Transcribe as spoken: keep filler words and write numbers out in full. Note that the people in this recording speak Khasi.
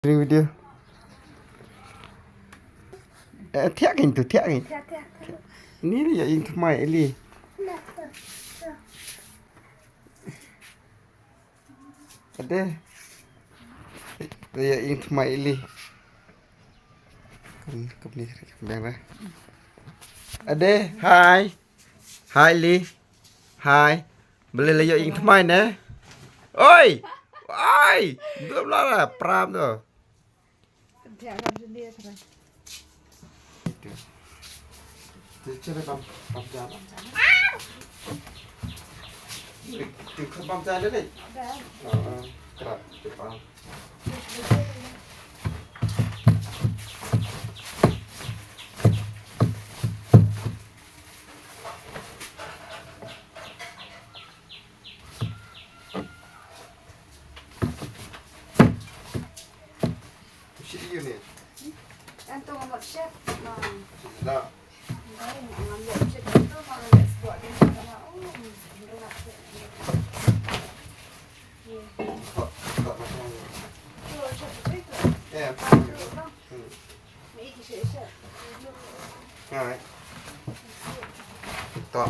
Video. Eh, thiah kein tu, thiah kein. Ni la ïoh ïing thymmai Eli. Ade. La ïoh ïing thymmai Eli. Kum, kum ni, kum bang lah. Ade, hai. Hai Eli. Hai. Balei la ïoh ïing thymmai ne? Oi! Oi! Dum la la, pram tu. Itu. Itu cara pam, pam jalan. Itu kan pam jalan ni. Heeh, kerap, cepat. Shu ïa ni. Kan tu ngamot chef, ma. Shu dah. Dai, ngamot chef tu, ma, ngamot sport ni, ma. Oh, berat. Hot, hot macam ni. Tu, chef tu, tu. Eh, ah, tu, bang. Hmm. Ni, chef, chef. Alright. Tak.